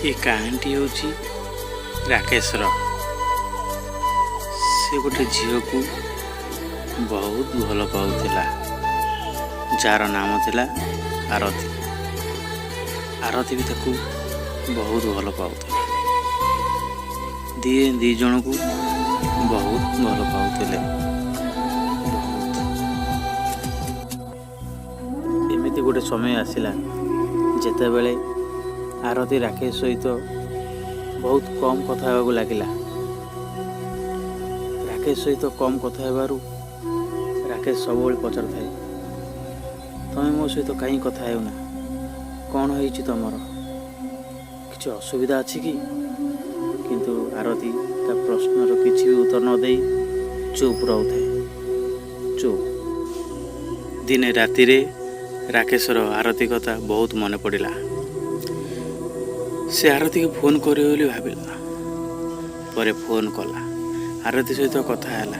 ଏ କାହାଣୀଟି ହେଉଛି ରାକେଶର। ସେ ଗୋଟେ ଝିଅକୁ ବହୁତ ଭଲ ପାଉଥିଲା, ଯାହାର ନାମ ଥିଲା ଆରତୀ। ଆରତୀ ବି ତାକୁ ବହୁତ ଭଲ ପାଉଥିଲା। ଦିଏ ଦି ଜଣକୁ ବହୁତ ଭଲ ପାଉଥିଲେ, ବହୁତ। ଏମିତି ଗୋଟେ ସମୟ ଆସିଲା ଯେତେବେଳେ ଆରତୀ ରାକେଶ ସହିତ ବହୁତ କମ୍ କଥା ହେବାକୁ ଲାଗିଲା। ରାକେଶ ସହିତ କମ୍ କଥା ହେବାରୁ ରାକେଶ ସବୁବେଳେ ପଚାରୁଥାଏ, ତମେ ମୋ ସହିତ କାହିଁ କଥା ହେଉନା? କ'ଣ ହେଇଛି ତମର? କିଛି ଅସୁବିଧା ଅଛି କି? କିନ୍ତୁ ଆରତୀ ତା ପ୍ରଶ୍ନର କିଛି ବି ଉତ୍ତର ନ ଦେଇ ଚୁପ୍ ରହୁଥାଏ, ଚୁପ୍। ଦିନେ ରାତିରେ ରାକେଶର ଆରତୀ କଥା ବହୁତ ମନେ ପଡ଼ିଲା। ସେ ଆରତୀକୁ ଫୋନ୍ କରିବ ବୋଲି ଭାବିଲା। ପରେ ଫୋନ୍ କଲା, ଆରତୀ ସହିତ କଥା ହେଲା।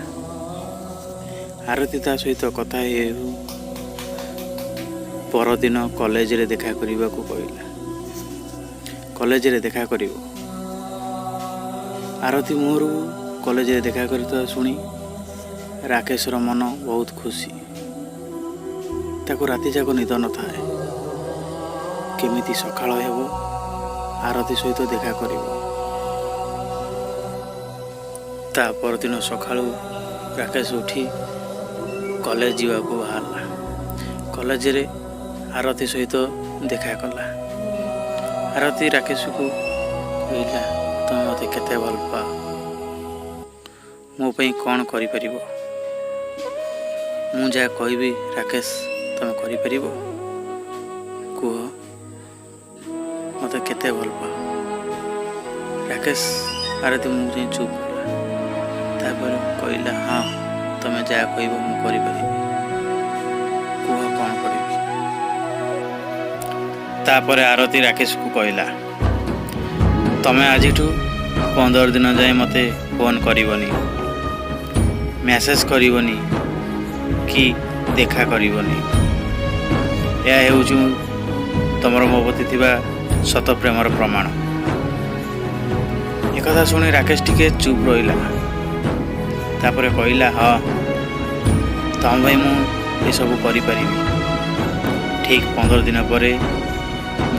ଆରତୀ ତା ସହିତ କଥା ହେଉ ପରଦିନ କଲେଜରେ ଦେଖା କରିବାକୁ କହିଲା। କଲେଜରେ ଦେଖା କରିବ। ଆରତୀ ମୁହଁରୁ କଲେଜରେ ଦେଖା କରୁଥିବା ଶୁଣି ରାକେଶର ମନ ବହୁତ ଖୁସି। ତାକୁ ରାତି ଯାକ ନିଦ ନଥାଏ। କେମିତି ସକାଳ ହେବ, ଆରତୀ ସହିତ ଦେଖା କରିବ। ତା ପରଦିନ ସକାଳୁ ରାକେଶ ଉଠି କଲେଜ ଯିବାକୁ ବାହାରିଲା। କଲେଜରେ ଆରତୀ ସହିତ ଦେଖା କଲା। ଆରତୀ ରାକେଶକୁ କହିଲା, ତମେ ମୋତେ କେତେ ଭଲ ପାଅ? ମୋ ପାଇଁ କ'ଣ କରିପାରିବ? ମୁଁ ଯାହା କହିବି ରାକେଶ, ତମେ କରିପାରିବ? କୁହ, ମୋତେ କେତେ ଭଲ ପାଅ? ରାକେଶ ଆରତୀ ମୁହଁ ଯାଇ ଚୁପ୍ ହେଲା। ତାପରେ କହିଲା, ହଁ, ତମେ ଯାହା କହିବ ମୁଁ କରିପାରିବି। କୁହ, କ'ଣ କରିବି? ତାପରେ ଆରତୀ ରାକେଶକୁ କହିଲା, ତମେ ଆଜିଠୁ 15 ଦିନ ଯାଏଁ ମୋତେ ଫୋନ୍ କରିବନି, ମେସେଜ କରିବନି କି ଦେଖା କରିବନି। ଏହା ହେଉଛି ତମର ମୋ ପ୍ରତି ଥିବା ସତ ପ୍ରେମର ପ୍ରମାଣ। ଏକଥା ଶୁଣି ରାକେଶ ଟିକେ ଚୁପ୍ ରହିଲା। ତାପରେ କହିଲା, ହଁ, ତମ ପାଇଁ ମୁଁ ଏସବୁ କରିପାରିବି। ଠିକ୍ 15 ଦିନ ପରେ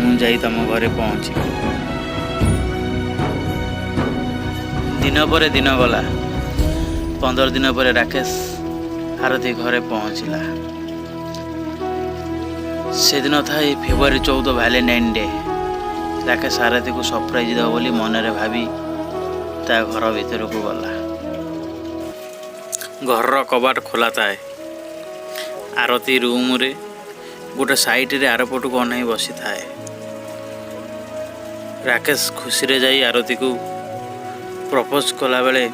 ମୁଁ ଯାଇ ତମ ଘରେ ପହଞ୍ଚିବି। ଦିନ ପରେ ଦିନ ଗଲା। 15 ଦିନ ପରେ ରାକେଶ ଆରତୀ ଘରେ ପହଞ୍ଚିଲା। ସେଦିନ ଥାଏ ଫେବୃଆରୀ 14, ଭାଲେଣ୍ଟାଇନ୍ ଡେ। ରାକେଶ ଆରତୀକୁ ସରପ୍ରାଇଜ୍ ଦେବ ବୋଲି ମନରେ ଭାବି ତା ଘର ଭିତରକୁ ଗଲା। ଘରର କବାଟ ଖୋଲା ଥାଏ। ଆରତୀ ରୁମରେ ଗୋଟେ ସାଇଡ଼ରେ ଆରପଟକୁ ଅନାଇ ବସିଥାଏ। ରାକେଶ ଖୁସିରେ ଯାଇ ଆରତୀକୁ ପ୍ରପୋଜ କଲାବେଳେ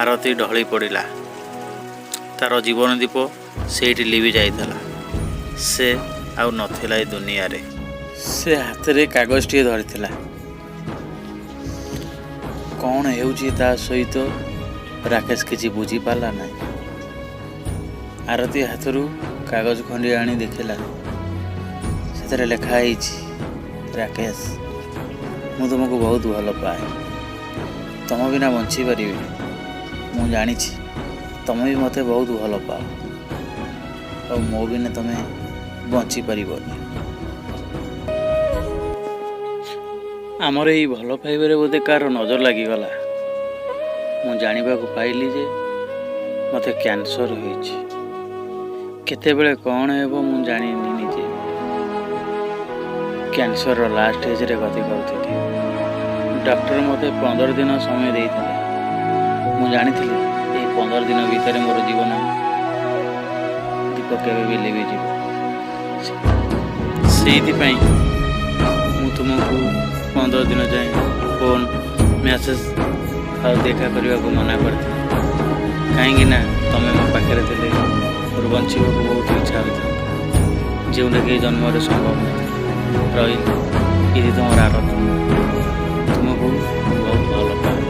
ଆରତୀ ଢଳି ପଡ଼ିଲା। ତାର ଜୀବନ ଦୀପ ସେଇଠି ଲିଭି ଯାଇଥିଲା। ସେ ଆଉ ନଥିଲା ଏ ଦୁନିଆରେ। ସେ ହାତରେ କାଗଜଟିଏ ଧରିଥିଲା। କ'ଣ ହେଉଛି ତା ସହିତ, ରାକେଶ କିଛି ବୁଝିପାରିଲା ନାହିଁ। ଆରତୀ ହାତରୁ କାଗଜ ଖଣ୍ଡିଏ ଆଣି ଦେଖିଲା। ସେଥିରେ ଲେଖା ହେଇଛି, ରାକେଶ, ମୁଁ ତୁମକୁ ବହୁତ ଭଲ ପାଏ। ତମ ବିନା ବଞ୍ଚି ପାରିବିନି। ମୁଁ ଜାଣିଛି ତମେ ବି ମୋତେ ବହୁତ ଭଲ ପାଅ ଆଉ ମୋ ବିନା ତମେ ବଞ୍ଚିପାରିବନି। ଆମର ଏଇ ଭଲ ପାଇବାରେ ବୋଧେ କାହାର ନଜର ଲାଗିଗଲା। ମୁଁ ଜାଣିବାକୁ ପାଇଲି ଯେ ମୋତେ କ୍ୟାନ୍ସର ହୋଇଛି। କେତେବେଳେ କ'ଣ ହେବ ମୁଁ ଜାଣିନି ନିଜେ। କ୍ୟାନ୍ସରର ଲାଷ୍ଟ ଷ୍ଟେଜରେ ଗତି କରୁଥିଲି। ଡକ୍ଟର ମୋତେ 15 ଦିନ ସମୟ ଦେଇଥିଲେ। ମୁଁ ଜାଣିଥିଲି ଏଇ 15 ଦିନ ଭିତରେ ମୋର ଜୀବନ ଦୀପ କେବେ ବି ଲିଭିଯିବ। ସେଇଥିପାଇଁ ମୁଁ ତୁମକୁ 15 ଦିନ ଯାଏଁ ଫୋନ୍, ମେସେଜ ଆଉ ଦେଖା କରିବାକୁ ମନା କରିଥିଲି। କାହିଁକି ନା ତମେ ମୋ ପାଖରେ ଥିଲେ ମୋର ବଞ୍ଚିବାକୁ ବହୁତ ଇଚ୍ଛା ହୋଇଥାନ୍ତା, ଯେଉଁଟାକି ଏ ଜନ୍ମରେ ସମ୍ଭବ ନଥିଲା। ରହିଲି, ଇତି ତୁମର ଆରତୀ। ତୁମକୁ ବହୁତ ଭଲ ପାଏ।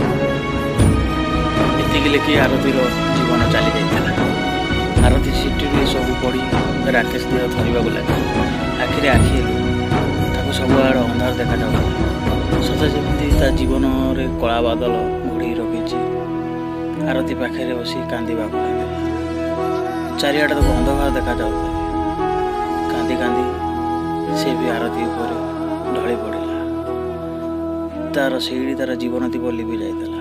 ଏତିକି ଲେଖି ଆରତୀର ଜୀବନ ଚାଲି ଯାଇଥିଲା। ଆରତୀ ଚିଠିରୁ ଏସବୁ ପଢ଼ି ରାକେଶ ଦେହ ଥରିବାକୁ ଲାଗିଲା। ଆଖିରେ ଆଖିଏ ଲୁହ। ତାକୁ ସବୁଆଡ଼େ ଅନ୍ଧାର ଦେଖାଯାଉଥିଲା। ସତେ ଯେମିତି ତା ଜୀବନରେ କଳା ବାଦଲ ଘୋଡ଼େଇ ରଖିଛି। ଆରତୀ ପାଖରେ ବସି କାନ୍ଦିବାକୁ ଲାଗିଲା। ଚାରିଆଡ଼େ ତାକୁ ଅନ୍ଧକାର ଦେଖାଯାଉଥାଏ। କାନ୍ଦି କାନ୍ଦି ସେ ବି ଆରତୀ ଉପରେ ଢଳି ପଡ଼ିଲା। ତାର ସେଇଠି ତାର ଜୀବନ ଦୀପ ଲିଭି ଯାଇଥିଲା।